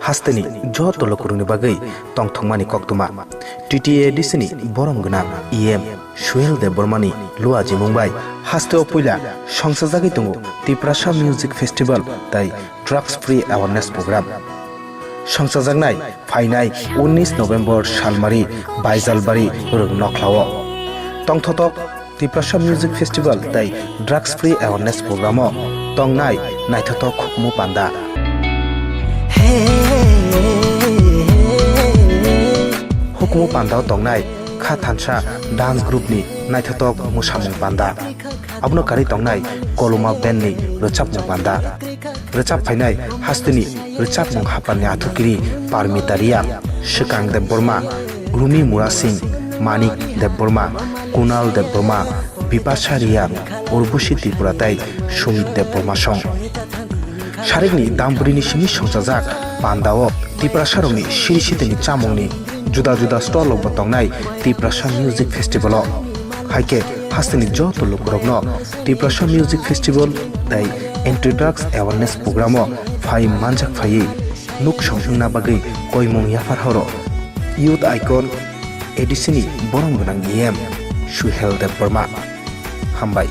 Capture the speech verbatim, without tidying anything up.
Hasteni joto lukurokni bagwi tongthokmani koktwma. T T A D C ni borom gwnang E M Suhel Debbarmani luajimung bai hasteo puila songchajagwi tongo Tiprasa Music Festival tei Drugs Free Awareness Program. Songchajaknai phainai unnish November salmari Baijalbari Rwngnokhlao. Tongthotok Tiprasa Music Festival tei Drugs Free Awareness Program o tongnai naithotok hukumu panda. Hukumu panda o tongnai kha thansa dance group ni naithotok mwsamung panda. Abono karwi tongnai Koloma band ni rwchapmung panda. Rwchap phainai hasteni rwchapmung haphangni athukiri Parmita Reang, Swkang Debbarma, Rumi Murasing, Manik Debbarma, Kunal Debbarma, Bipasha Reang, Urbusi Tripura tei Sumit Debbarma song. Sarikni dambwrini simi songchajak pandao Tiprasarokni siri sitini chamungni juda juda stall rokbo tongnai Tiprasa Music Festival o. Hai khe hasteni joto lukurokno Tiprasa Music Festival tei Anti Drugs Awareness Program o phai manjak phaiwi nuksong wngna bagwi koimung yaphar horo. Youth Icon A D C ni borom gwnang E M Suhel Debbarma. Hambai.